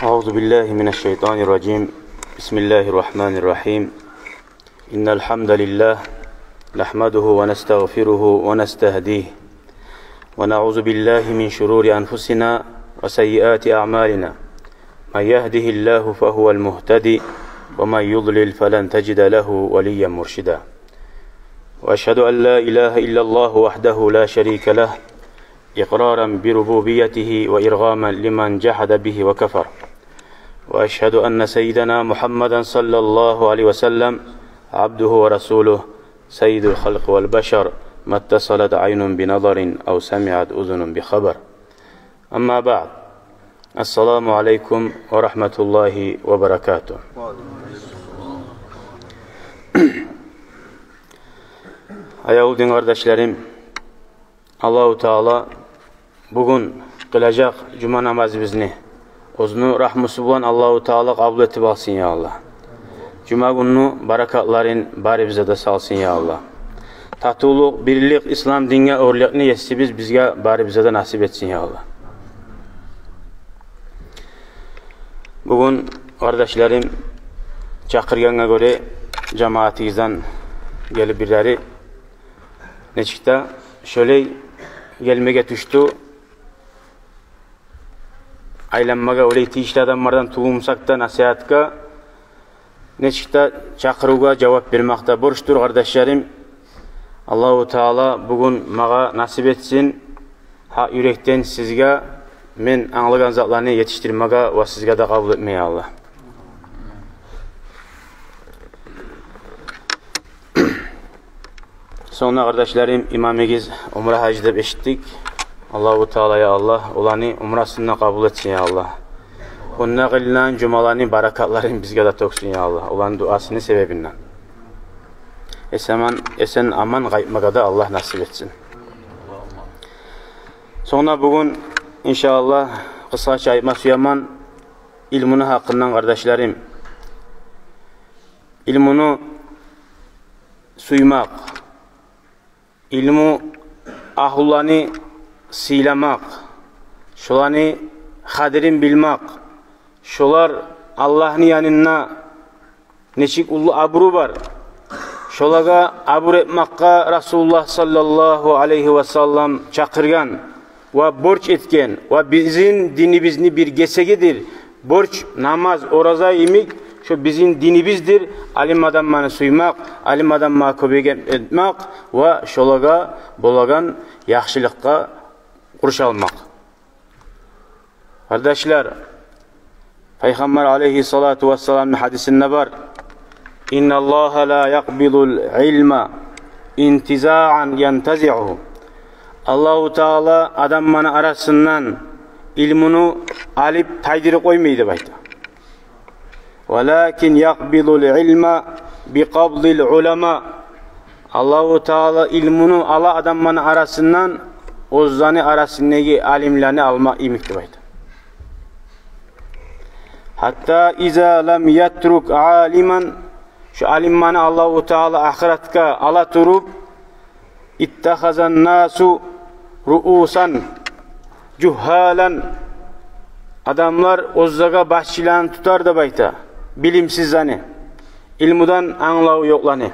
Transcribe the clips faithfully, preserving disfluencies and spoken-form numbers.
أعوذ بالله من الشيطان الرجيم. بسم الله الرحمن الرحيم. إن الحمد لله نحمده ونستغفره ونستهديه، ونعوذ بالله من شرور أنفسنا وسيئات أعمالنا. من يهده الله فهو المهتدي، ومن يضلل فلن تجد له وليا مرشدا. وأشهد أن لا إله إلا الله وحده لا شريك له، إقرارا بربوبيته وإرغاما لمن جحد به وكفر. وأشهد أن سيدنا محمدا صلى الله عليه وسلم عبده ورسوله، سيد الخلق والبشر، ما اتصلت عين بنظر أو سمعت أذن بخبر. أما بعد. السلام عليكم ورحمة الله وبركاته. Аявлу дин къардашларым, Аллагьу Таала бугюн къылажакъ жума намазыбызны оьзюню рагьмусу булан Аллагьу Таала къабул этип алсын, я Аллагь. Жума гюнню баракатларын барыбызгъа да салсын, я Аллагь. Татывлукъ, бирлик, ислам динге оьрлюкню Есибиз бизге барыбызгъа да насип этсин, я Аллагь. Бугюн, къардашларым, чакъыргъангъа гёре, жамаатыгъыздан гелип бирлери, нечик де шолай гелмеге тюшдю. Айланмагъа олай тийишли адамлардан тюгюлмюсек де, насигьатгъа, нечик де чакъырывгъа жавап бермек де борчдур, къардашларым. Аллагьу Таала бугюн магъа насип этсин гьакъ юрекден сизге мен англагъан затланы етишдирмеге ва сизге де къабул этмеге, я Аллагь. Сонг да, къардашларым, имамыгъыз умра гьажы деп эшитдик. Аллагьу Таала, я Аллагь, оланы умрасын да къабул этсин, я Аллагь. Онда къылынагъан жумаланы баракатларын бизге де тёксюн, я Аллагь, оланы дуасыны себебинден. Эсен-аман, эсен-аман къайтмагъа да Аллагь насип этсин. Сонг да бугюн, иншааллагь, къысгъача айтма сюемен илмуну гьакъындан, къардашларым. Илмуну сюймек, илму агьлуланы сыйламакъ, шоланы къадирин билмек, шолар Аллагьны янында нечик уллу абуру бар, шолагъа абур этмекге Расулуллагь саллаллагьу алайгьи ва саллам чакъыргъан ва борч этген ва бизин динибизни бир гесегидир. Борч, намаз, ораза йимик, шо бизин динибиздир. Алим адамланы сюймек, алим адамлагъа кёмек этмек ва шолагъа болагъан яхшылыкъгъа къуршалмакъ. Къардашлар, Пайхаммар алайгьиссалату вассаламны гьадисинде бар: «Инналлагьа ла якъбидул илма интизаан янтазиугьу». Аллагьу Таала адамланы арасындан илмуну алып тайдырып къоймай деп айта. «Валакин якъбидул илма бикъабдил улама». Аллагьу Таала илмуну ала адамланы арасындан оьзлени арасындагъы алимлени алмакъ йимик деп айта. «Гьатта иза лам ятрук алиман», шо алимлени Аллагьу Таала ахыратгъа ала туруп, «иттахазан насу руусан жугьалан». Адамлар оьзлеге башчыланы тутар деп айта билимсизлени, илмудан англаву ёкъланы.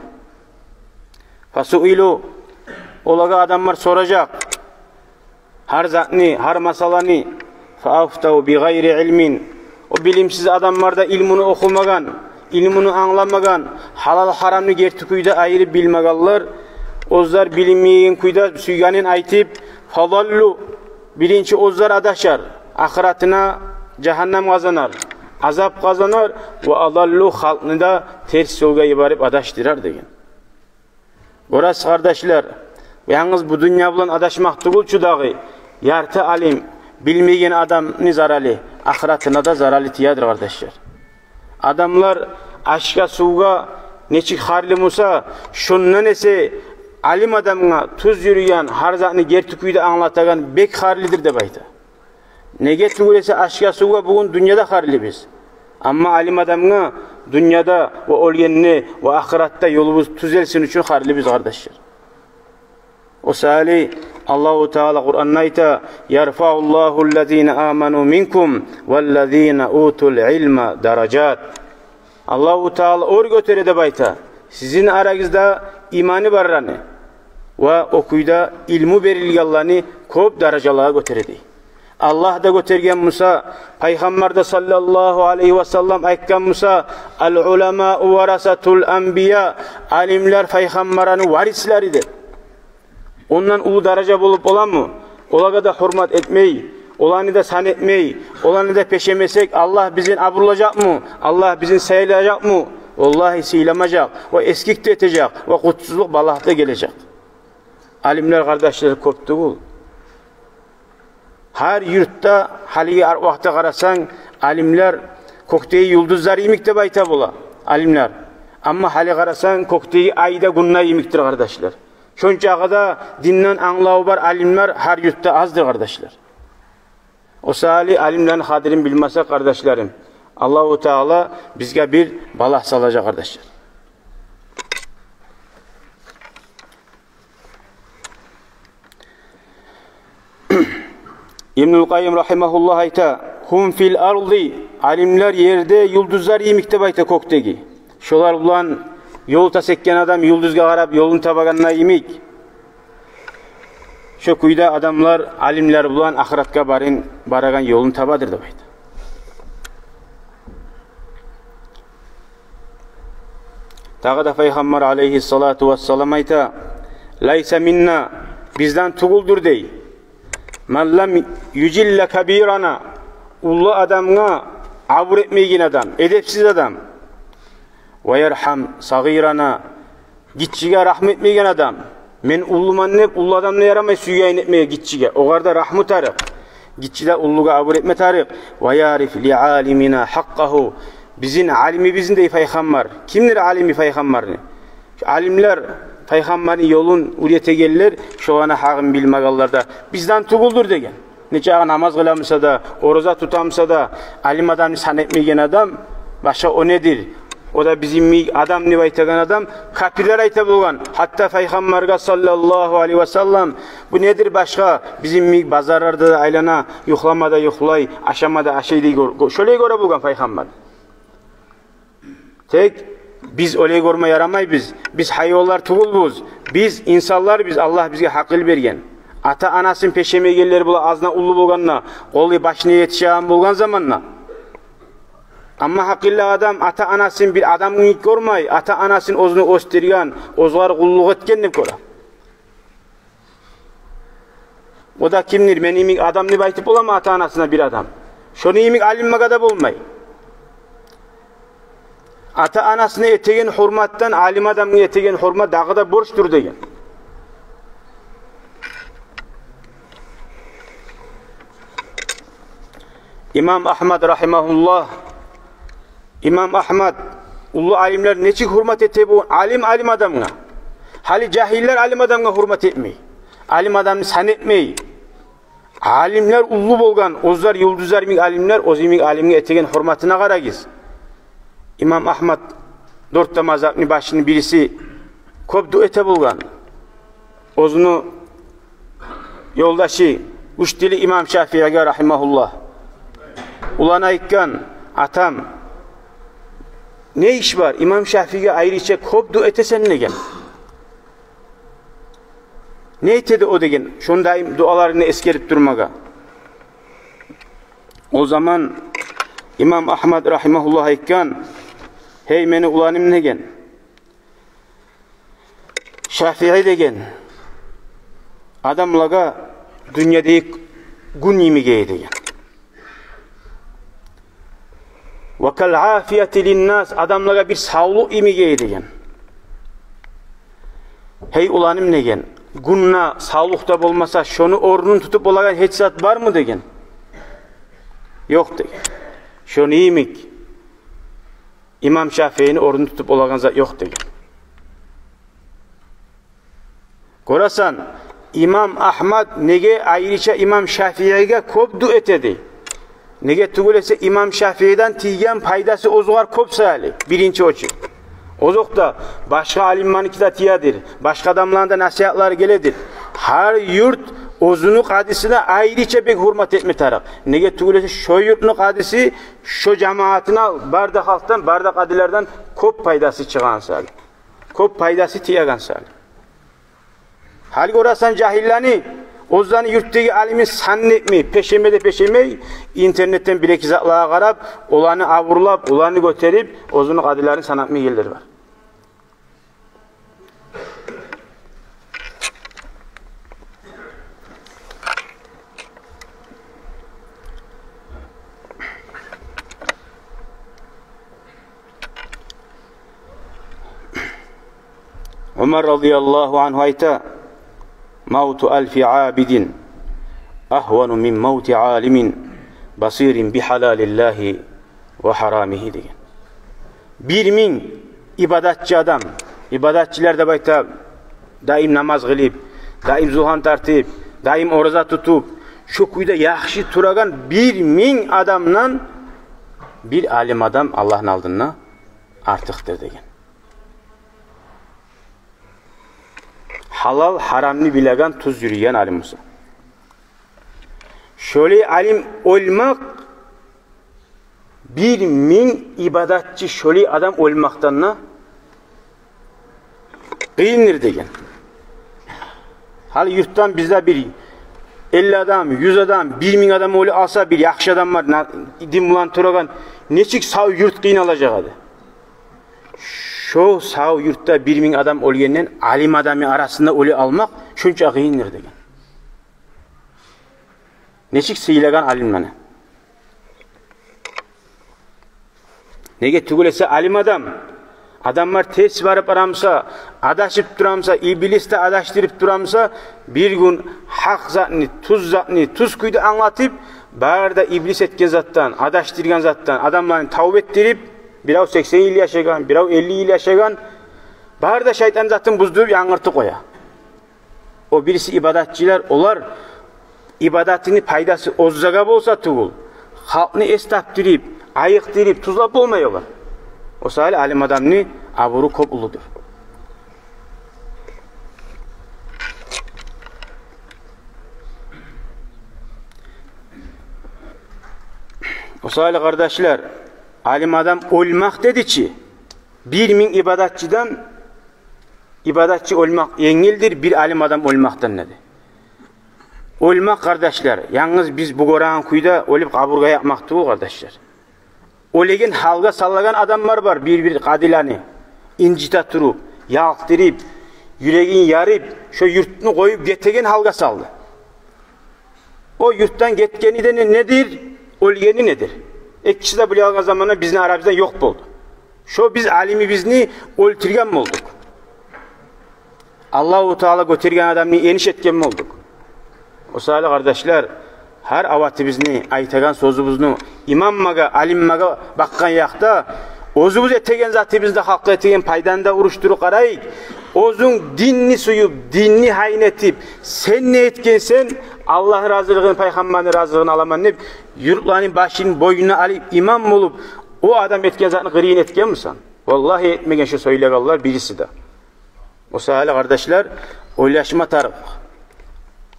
«Фасуилу», олагъа адамлар соражакъ гьар затны, гьар масъаланы. «Фаафтав бигъайри илмин». О билимсиз адамлар да илмуну охумагъан, илмуну англамагъан, гьалал-гьарамны герти кюйде айырып билмегенлер, оьзлер билинмейген кюйде сюйгенин айтып, «фадаллу», биринчи оьзлер адашар, ахыратына жагьаннам къазанар, азап къазанар, «ва адаллу», халкъны да терс ёлгъа йиберип адашдырар деген. Гёресиз, къардашлар, янгыз бу дюнья булан адашмакъ тюгюл чю дагъы, ярты алим билмеген адамны заралы, ахыратына да заралы тиедир, къардашлар. Адамлар ашгъа, сувгъа нечик харлы буса, шондан эсе алим адамгъа, тюз юрюген, гьар затны герти кюйде англатагъан бек харлыдыр деп айта. Неге тюгюл эсе ашгъа, сувгъа бугюн дюньяда харлыбыз. Амма алим адамгъа дюньяда ва оьлгенде ва ахыратда ёлубуз тюзелсин учун харлыбыз, къардашлар. О саялы Аллагьу Таала Къуранда айта: «Ярфаъуллагьу ллазина аману минкум валлазина утул илма даражат». Аллагьу Таала оьр гётере деп айта сизин арагъызда иманы барланы ва о кюйде илму берилгенлени кёп даражалагъа гётере дей. Аллагь да гётерген буса, Пайхаммар да саллаллагьу алайгьи ва саллам айтгъан буса: «Ал уламау варасатул анбия», алимлер пайхаммарланы варислери деп. Ондан уллу даража болуп боламы? Олагъа да гьюрмет этмей, оланы да сан этмей, оланы да пешемесек, Аллагь бизин абурлажакъмы? Аллагь бизин сыйлажакъмы? Валлагьи, сыйламажакъ, ва эсгик де этежек, ва къутсузлукъ, балагь да гележек. Алимлер, къардашлар, кёп тюгюл. Гьар юртда гьалиги ар-, вакътиде къарасанг, алимлер кёкдеги юлдузлар йимик деп айта бола алимлер. Амма гьали къарасанг, кёкдеги ай да, гюн де йимикдир, къардашлар. Шончакъы да динден англаву бар алимлер гьар юртда аздыр, къардашлар. О саялы алимлени къадирин билмесек, къардашларым, Аллагьу Таала бизге бир балагь салажакъ, къардашлар. Ибнул Къаййим рагьимагьуллагь айта: «Гьум фил арди», алимлер ерде юлдузлар йимик деп айта, кёкдеги. Шолар булан ёл тас этген адам юлдузгъа къарап ёлун табагъанда йимик, шо кюйде адамлар алимлер булан ахыратгъа барын, барагъан ёлун табадыр деп айта. Дагъы да Пайхаммар алайгьиссалату вассалам айта: «Лайса минна», бизден тюгюлдюр дей, «ман лам южилла кабирана», уллу адамгъа абур этмейген адам, эдепсиз адам, «ва ярхам сагъирана», гиччиге рагьму этмейген адам. Мен уллуман деп, уллу адам да ярамай сюйген этмеге гиччиге. Огъар да рагьму тарыкъ. Гиччи де уллугъа абур этме тарыкъ. «Ва яриф ли алимина гьакъкъагьу». Бизин алимибизни дей Пайхаммар. Кимдир алими Пайхаммарны? Шу алимлер, Пайхаммарны ёлун уьйретегенлер, шоланы гьакъын билмегенлер де бизден тюгюлдюр деген. Нечакъы намаз къыла буса да, ораза тута буса да, алим адамны сан этмейген адам, башгъа о недир? О да бизин йимик адам деп айтагъан адам, капирлер айта болгъан. Гьатта Пайхаммаргъа саллаллагьу алайгьи ва саллам: «Бу недир башгъа, бизин йимик базарларда да айлана, юхлама да юхлай, ашама да ашай», – дей гёр-, гё-, шолай гёре болгъан Пайхаммар. Тек биз олай гёрме ярамайбыз. Биз гьайванлар тюгюлбюз. Биз инсанларбыз, Аллагь бизге гьакъыл берген. Ата-анасын пешемейгенлер бола, аздан уллу болгъанда, къолу башына етишеген болгъан заманда. Амма гьакъыллы адам ата-анасын бир адам йимик гёрмей, ата-анасын оьзюню оьсдюрген, оьзюне къуллукъ этген деп гёре. О да кимдир? Мени йимик адам деп айтып боламы ата-анасына бир адам? Шону йимик алимге де болмай. Ата-анасына этеген гьюрметден алим адамгъа этеген гьюрмет дагъы да борчдур деген. Имам Агьмад рагьимагьуллагь, имам Агьмад, уллу алимлер нечик гьюрмет эте бу алим, алим адамгъа? Гьали жагьиллер алим адамгъа гьюрмет этмей. Алим адамны сан этмей. Алимлер уллу болгъан, оьзлер юлдузлар йимик алимлер, оьзю йимик алимге этеген гьюрметине къарагъыз. Имам Агьмад дёрт де мазгьабны башыны бириси, кёп дуа эте болгъан. Оьзюню ёлдашы, уьч тили имам Шафииге рагьимагьуллагь. Уланы айтгъан: «Атам, не иш бар, имам Шафииге айрыча кёп дуа этесен?» – деген. «Не этеди о?» – деген. «Шону даим дуаларынгда эсгерип турмагъа». О заман имам Агьмад рагьимагьуллагь айтгъан: «Гьей, мени уланым, – деген, – Шафии, – деген, – адамлагъа дюньядагъы гюн йимик эди, – деген. – Ва кал афияти линнас, адамлагъа бир савлукъ йимик эди, – деген. – Гьей, уланым, – деген, – гюн де, савлукъ да болмаса, шону орнун тутуп болагъан гьеч зат бармы?» – деген. «Ёкъ, – деген. – Шону йимик имам Шафиини орнун тутуп болагъан зат ёкъ», – деген. Гёресен, имам Агьмад неге айрыча имам Шафииге кёп дуа этеди? Неге тюгюл эсе, имам Шафииден тийген пайдасы оьзюгер кёп саялы, биринчи очу. Озокъда, башгъа алимлерники де тиедир, башгъа адамланы да насигьатлары геледир. Гьар юрт оьзюню къадисине айрыча бек гьюрмет этме тарыкъ. Неге тюгюл эсе, шо юртну къадиси шо жамаатына бары да халкъдан, бары да къадилерден кёп пайдасы чыгъагъан саялы, кёп пайдасы тиеген саялы. Гьали гёресен, жагьиллени, оьзлени юртдагъы алимин санын этмей, пешеме де пешемей, интернетден бир-эки затлагъа къарап, оланы абурлап, оланы гётерип, оьзюню къадилерин санатмай гелгенлер бар. Умар радияллагьу ангьу айта: «Мавту алфи абидин агьвану мин мавти алимин басирин би гьалалиллагьи ва гьарамигьи», – деген. Бир минг ибадатчы адам, ибадатчылар деп айта, даим намаз къылып, даим зулгьан тартып, даим ораза тутуп, шо кюйде яхшы турагъан бир минг адамдан бир алим адам Аллагьны алдында артыкъдыр деген. Гьалал-гьарамны билеген, тюз юрюйген алим буса. Шолай алим оьлмек бир минг ибадатчы шолай адам оьлмекден де къыйындыр деген. Гьали юртдан бизде бир элли адам, юз адам, бир минг адам оьле алса, бир яхшы адам бар, на-, дин булан турагъан, нечик сав юрт къыйналажакъ эди. Шо сав юртда бир минг адам оьлгенден алим адамны арасында оьле алмакъ шонча къыйындыр деген. Нечик сыйлагъан алимлени. Неге тюгюл эсе, алим адам, адамлар терс барып барамса, адашып турамса, иблис де адашдырып турамса, бир гюн гьакъ затны, тюз затны тюз кюйде англатып, бары да иблис этген затдан, адашдыргъан затдан адамланы тавба этдирип, бирев сексен йыл яшагъан, бирев элли йыл яшагъан, бары да шайтан затын буздуруп, янгыртып къоя. О бириси ибадатчылар, олар ибадатыны пайдасы оьзлеге болса тюгюл, халкъны эс тапдырып, айыкъдырып, тюзлеп болмай олар. О саялы алим адамны абуру кёп уллудур. О саялы, къардашлар, алим адам оьлмек деди чи, бир минг ибадатчыдан ибадатчы оьлмек енгилдир бир алим адам оьлмекден деди. Оьлмек, къардашлар, янгыз биз бу гёреген кюйде оьлюп къабургъа ятмакъ тюгюл, къардашлар. Оьлеген гьалгъа салагъан адамлар бар, бир-бир къадиланы инжите туруп, ялкъдырып, юрегин ярып, шо юртну къоюп гетеген гьалгъа салды. О юртдан гетгени де не-, недир, оьлгени недир? Экиси де булай алгъан заманда бизин арабыздан ёкъ болду. Шо биз алимибизни оьлтюрген болдукъ. Аллагьу Таала гётерген адамны эниш этген болдукъ. О саялы, къардашлар, гьар аватыбызны, айтагъан сёзюбюзню имамлагъа, алимлагъа бакъгъан якъда, оьзюбюз этеген затыбызда халкъгъа этеген пайданы да уруштуруп къарайыкъ. Оьзюнг динни сююп, динни гьайын этип, сен не этгенсен, Аллагьны разилигин, пайхаммарны разилигин аламан деп, юртланы башын бойнуна алып, имам болуп, о адам этген затны къырыйын этгенмисен? Валлагьи, этмеген шо сёйлегенлер бириси де. О саялы, къардашлар, ойлашма тарыкъ.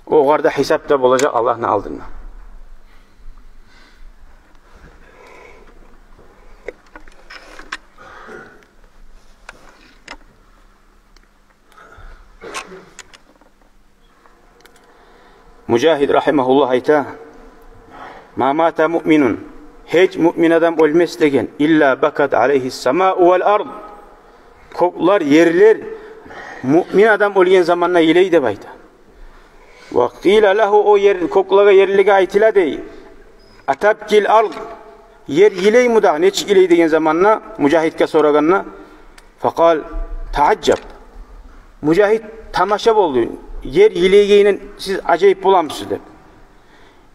Огъар да гьисап да болажакъ Аллагьны алдында. Мужагьид рагьимагьуллагь айта: «Ма мата муъминун, гьеч муъмин адам оьлмес деген, илла бакат алайгьи ссамау вал ард, кёклер, ерлер муъмин адам оьлген заманда йылай», – деп айта. Ва къила лагьу, о ер, кёклеге, ерлеге айтыла дей: «Атабкил ард, ер йылаймы дагъы, нечик йылай?» – деген заманда, Мужагьидге сорагъанда, факъал: «Таажжаб». Мужагьид тамаша болду: «Ер йылайгъанына сиз ажайып боламысыз?» – деп.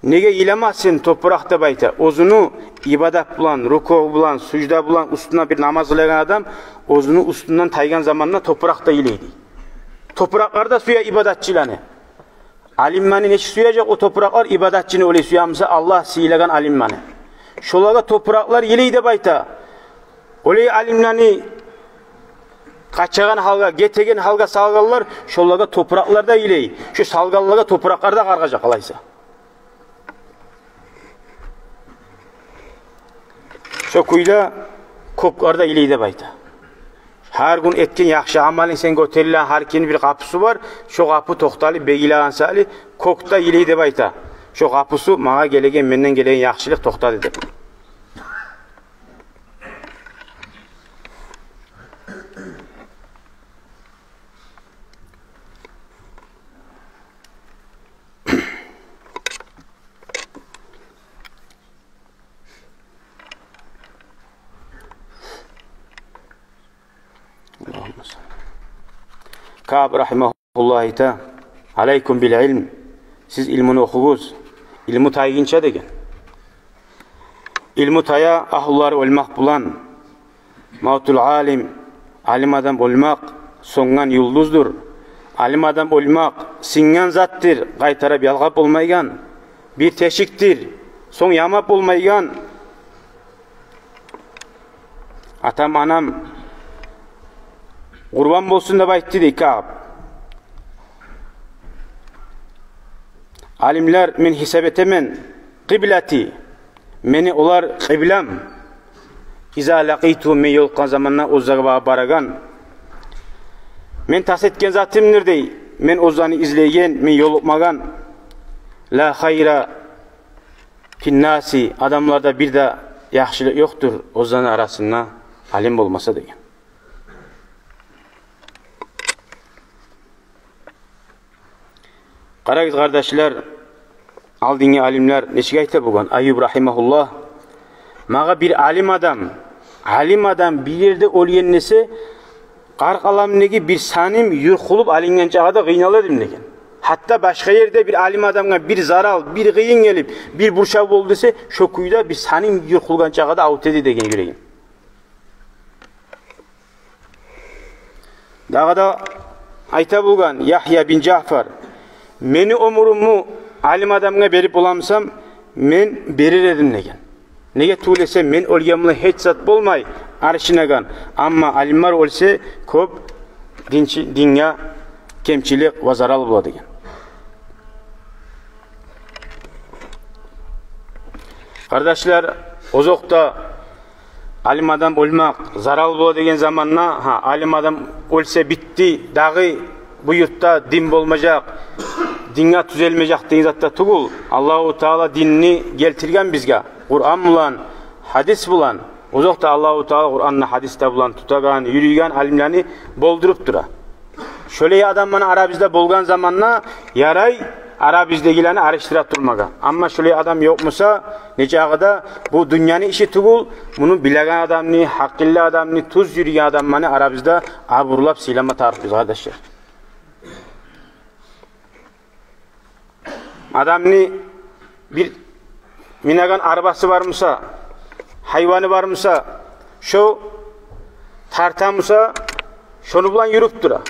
«Неге йыламасын топуракъ?» – деп айта. Оьзюню ибадат булан, рукуъ булан, сужда булан уьстюне бир намаз къылагъан адам оьзюню уьстюнден тайгъан заманда топуракъ да йылай дей. Топуракълар да сюе ибадатчыланы. Алимлени нечик сюежек о топуракълар ибадатчыны, олай сюемиса Аллагь сыйлагъан алимлени. Шолагъа топуракълар йылай деп айта. Олай алимлени къачагъан гьалгъа, гетеген гьалгъа салгъанлар, шолагъа топуракълар да илей. Шо салгъанлагъа топуракълар да къаргъажакъ алайса. Шо кюйде кёклер де илей деп айта. Гьар гюн этген яхшы амалынг сен гётерилеген, гьар кимни бир къапусу бар. Шо къапу токъталып, бегилеген саялы, кёк де илей деп айта. Шо къапусу, магъа гелеген, менден гелеген яхшылыкъ токътады деп. Каъб рагьимагьуллагь айта: «Алайкум бил илм». Сиз илмуну охугъуз, илму тайгъынча деген. Илму тая агьлулары оьлмек булан. Мавтул алим, алим адам оьлмек, сёнген юлдуздур. Алим адам оьлмек сынгъан затдыр, къайтарып ялгъап болмайгъан. Бир тешикдир, сонг ямап болмайгъан. Атам, анам къурбан болсун деп айтды дей Каъб. Алимлер, мен гьисап этемен, къиблати, мени олар къыблам. Иза лакъиту, мен ёлукъгъан заманда оьзлеге багъып барагъан. Мен тас этген затымдыр дей, мен оьзлени излейген, мен ёлукъмагъан. Ла хайра финнаси, адамларда бир де яхшылыкъ ёкъдур оьзлени арасында алим болмаса деген. Къарагъыз, къардашлар, алдынгъы алимлер нечик айта болгъан. Айюб рагьимагьуллагь: «Магъа бир алим адам, алим адам бир ерде оьлген эсе, къаркъарамдагъы бир саным юркъулуп алынгъан чагъы да къыйнала эдим», – деген. Гьатта башгъа ерде бир алим адамгъа бир зарал, бир къыйын гелип, бир бурчав болду десе, шо кюйде бир саным юркъулгъан чагъы да авурта эди деген юрегим. Дагъы да айта болгъан Ягья бин Жаъфар: «Мени оьмюрюмню алим адамгъа берип боламсам, мен берер эдим», – деген. Неге тюгюл эсе, мен оьлген булан гьеч зат болмай, аршынагъан. Амма алимлер оьлсе, кёп динчи-, динге кемчилик ва зарал бола деген. Къардашлар, озокъда, алим адам оьлмек зарал бола деген заманда, гьа, алим адам оьлсе, битди, дагъы бу юртда дин болмажакъ, динге тюзелмежек деген зат да тюгюл. Аллагьу Таала динни гелтирген бизге Къуран булан, гьадис булан. Озокъда, Аллагьу Таала Къуранны, гьадисни булан тутагъан, юрюйген алимлени болдуруп тура. Шолай адамланы арабызда болгъан заманда ярай арабыздагъыланы алышдыра турмагъа. Амма шолай адам ёкъ буса, нечакъы да бу дюньяны иши тюгюл, муну билеген адамны, гьакъыллы адамны, тюз юрюйген адамланы арабызда абурлап сыйлама тарыкъбыз, къардашлар. Адамны бир минеген арбасы бар буса, гьайваны бар буса, шо тарта буса, шону булан юрюп тура.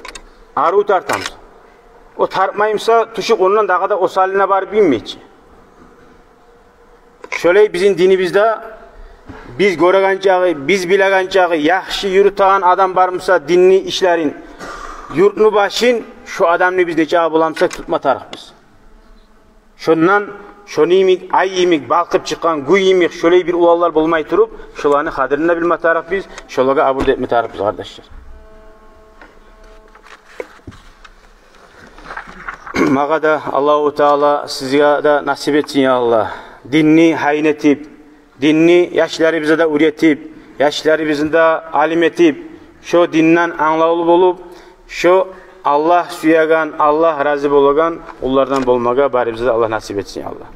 Арив тарта буса. О тартмай буса, тюшюп ондан дагъы да осалына барып минмей чи. Шолай бизин динибизде биз гёреген чагъы, биз билеген чагъы, яхшы юрютеген адам бар буса динни ишлерин, юртну башын, шо адамны биз нечакъы боламса тутма тарыкъбыз. Шондан шону йимик, ай йимик балкъып чыкъгъан, гюн йимик шолай бир уланлар болмай туруп, шоланы къадирин де билме тарыкъбыз, шолагъа абур да этме тарыкъбыз, къардашлар. Магъа да Аллагьу Таала, сизге де насип этсин, я Аллагь. Динни гьайын этип, динни яшларыбызгъа да уьйретип, яшларыбызны да алим этип, шо динден англавлу болуп, шо Аллагь сюеген, Аллагь рази болагъан къуллардан болмагъа барыбызгъа да Аллагь насип этсин, я Аллагь.